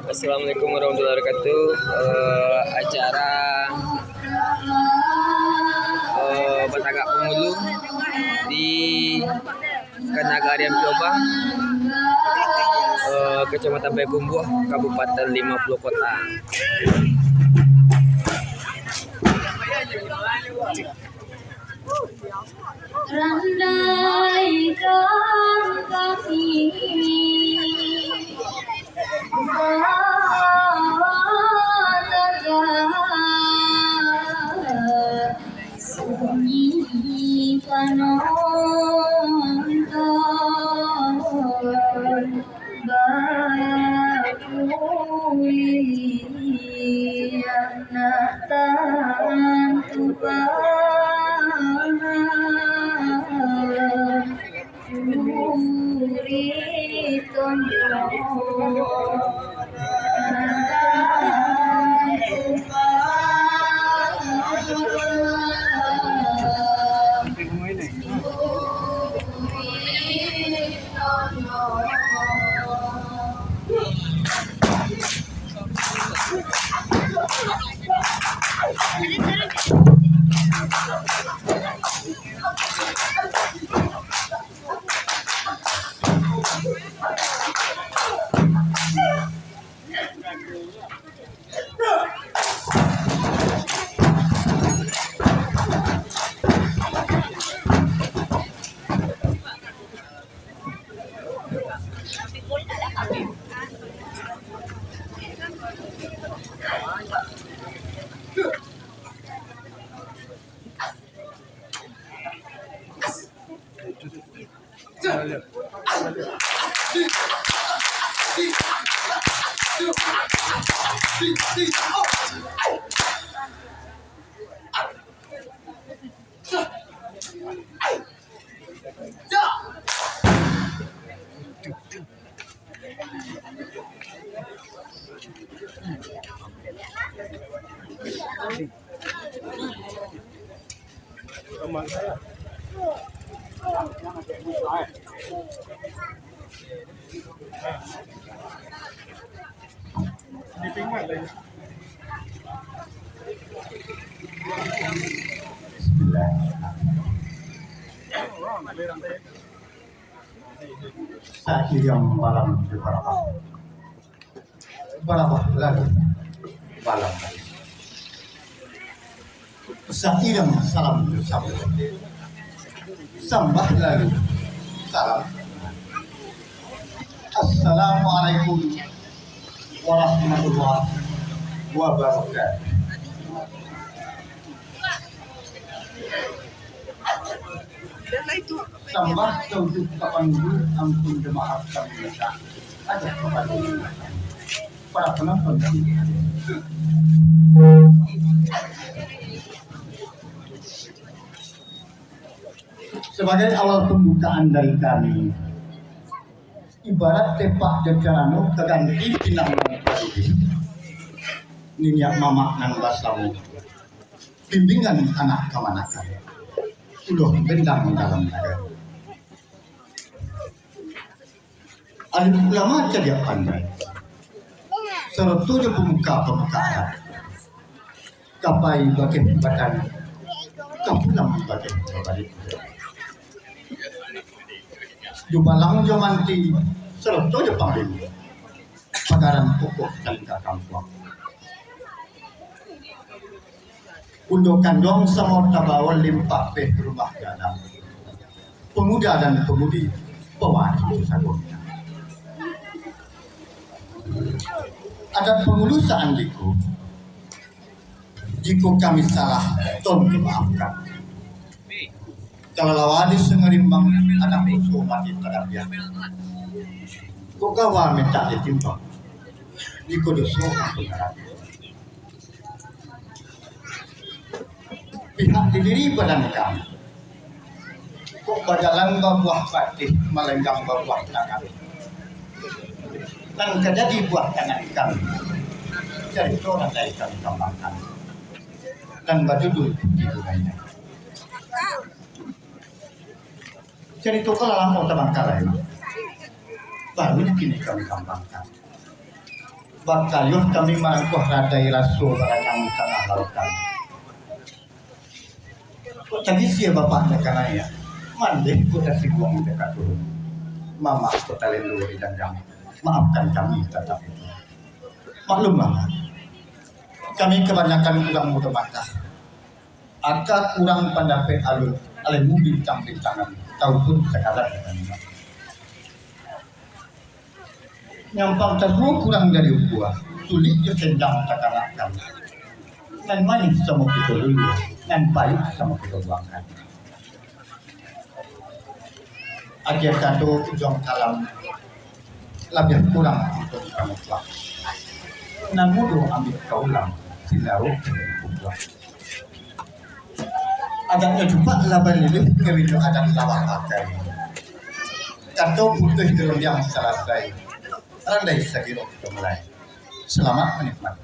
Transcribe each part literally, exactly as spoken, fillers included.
Assalamualaikum warahmatullahi wabarakatuh. Eh, acara, eh, batagak pangulu di Kanagarian Piobang, eh, Kecamatan Payakumbuah, Kabupaten Lima Puluh Kota. Randaikan kami, sunyi panonton. Bakuliliang nak tantu paham, curi tonjok nak tantu paham. Bismillah. Sakian malam di Parabah. Barabah lalu balam. Sakirim salam jo sambah. Sambah lalu salam. Assalamualaikum warahmatullahi wabarakatuh. Sambah ka Utuh Tapanulu, ampun jo maaf kami minta. Atas kapado para penonton kami. Sabagai awal pambukaan dari kami, ibarat tepak jo carano ka ganti pinang nan ka dudih. Niniak mamak nan basamo, bimbingan anak kamanakan, uloh bendang dalam nagari. Alim ulama cadiak pandai, sarato jo pamuka-pamuka adat. Ka pai bakeh batani, ka pulang bakeh babaliak. Jo balang jo manti, sarato jo panglimo, pagarahan pokok talingka kampuang. Bundo kanduang samo tabawo limpah peh rumah gadang. Pamuda dan pamudi, pawakil sagonyo. Adat pangulu saandiko, jiko kami salah, tolong dimaafkan. Kalalawa di sangarimbang, anak musuah mati tadapiak. Kok gawa mintak ditimbang, jiko doso ampun adat. Pihak di diri badan kami. Kok bajalan babuah patih, malenggang babuah tangan. Nan ka jadi buah tangan kami, carito nan lai kami kambangkan. Nan bajudul Putih Gunaian. Carito ko lah lamo tabangkalai, baru kini kami kambangkan. Bakayuah kami marangkuah radai raso baranang di tangah lautan. Kok tagisia bapak dek kanai, mandeh kok tasingguang dek katurun. Mamak kok talendo di janjang. Maafkan kami tantang itu. Maklumlah, kami kabanyakan urang mudo Makkah. Aka kurang pandapek alun, alemu bintang-bintangan, tau pun sakadar kami. Nyampang tasuo kurang dari ukua, sulik jo senjang takanakkan. Nan manih samo kito lulua, nan payuik samo kito buangkan. Akhir kato ujuang kalam, labiah kurang untuak kamutuak. Nan mudo ambiak ka ulang, sinaro ka diputuak. Agaknyo cupak lah balilih, kawinnyo adat lah bapakai. Kato putuih di rundiang salasai, randai sagiro kito mulai. Salamaik manikmati.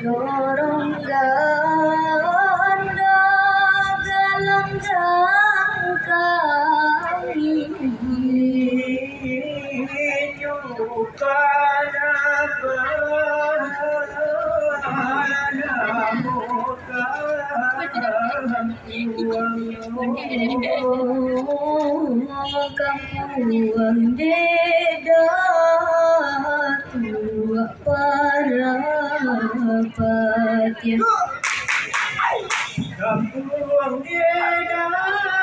Jorong ganda galanggang kami. Kampuang dek Datuak Parapatiah. Kampuang dek Datuak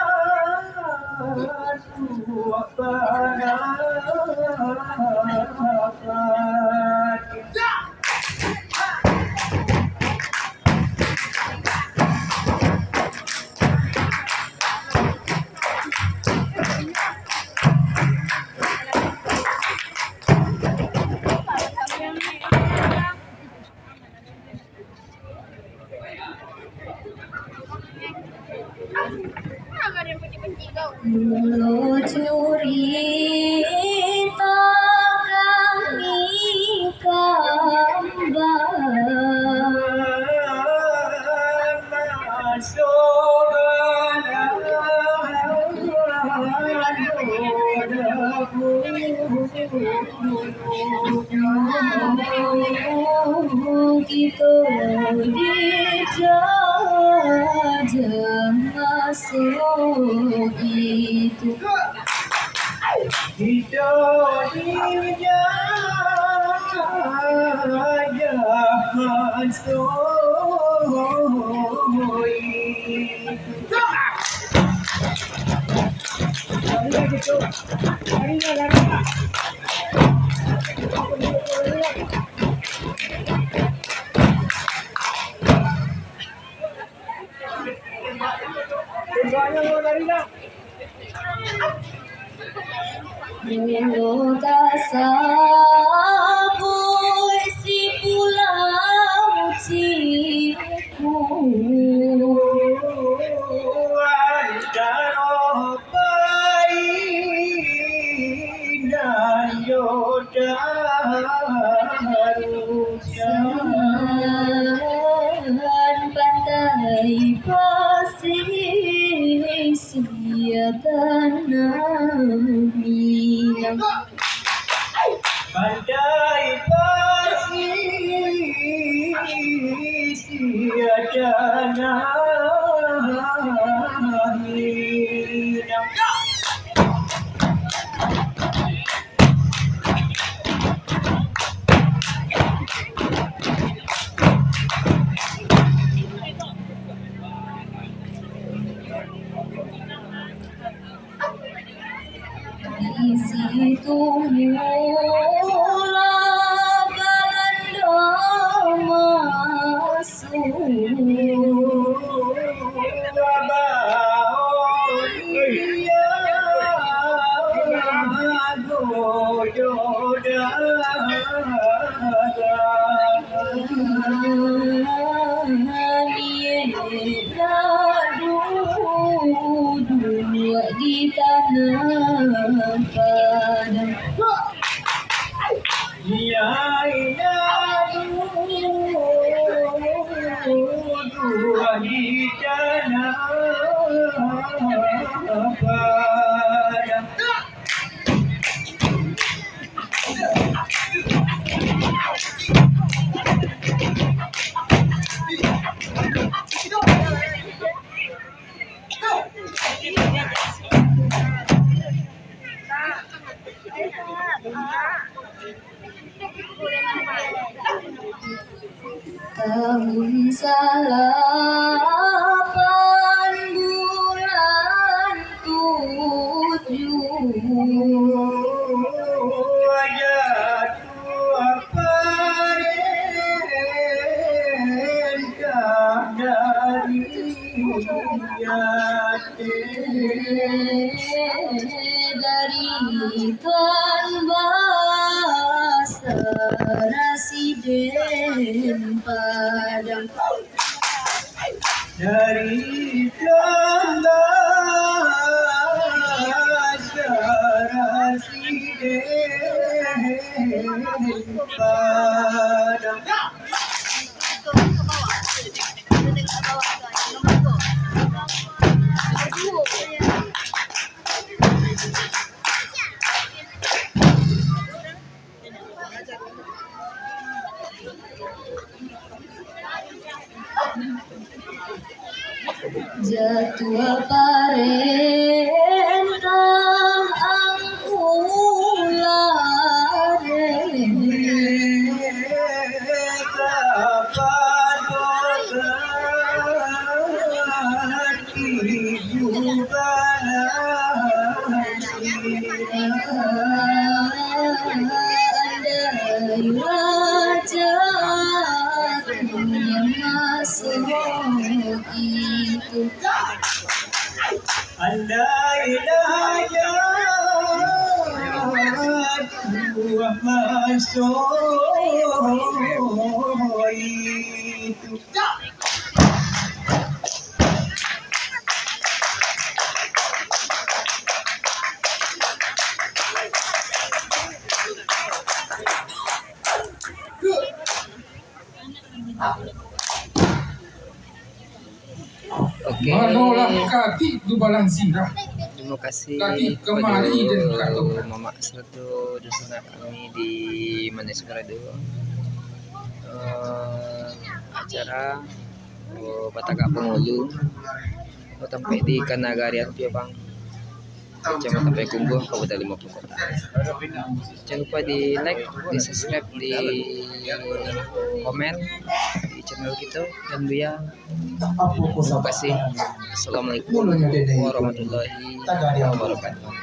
Parapatiah. Mulo curito kami kambang. Kito dijajah maso itu. Kito dijajah maso itu. Mulo tasabuik si pulau Ciliak. Antaro pai nan yo tarusan, Pantai Pasisia Tanah Minang. Pantai Pasisia Tanah Minang. Di situ mula Balanda masuak. Padang. Ya, ya, duduak di tanah padang. Tahun salapan bulan tujuah, jatuah parentah dari Yateh, dari Tuan Basa Rasiden Padang. Dari Tuan Basa Rasiden Padang. Jatuah parentah Angku Lareh, kapadokan ibu balasirah. Andai wajaku yang masuk itu. Andai lah jalan buah masuk itu. Oke. Manolah kaki tu balang sirah. Terima kasih kaki kemari dan kaki kepada mamak sarato dunsanak kami di mana sabarado. Eh, acara, eh, batagak pangulu, eh, tampek di Kanagarian Piabang, Kecamatan Payakumbuah, Kabupaten Lima Puluh Kota. Jangan lupa di like, di subscribe, di komen di channel kita. Dan Buya, terima kasih. Assalamualaikum warahmatullahi wabarakatuh.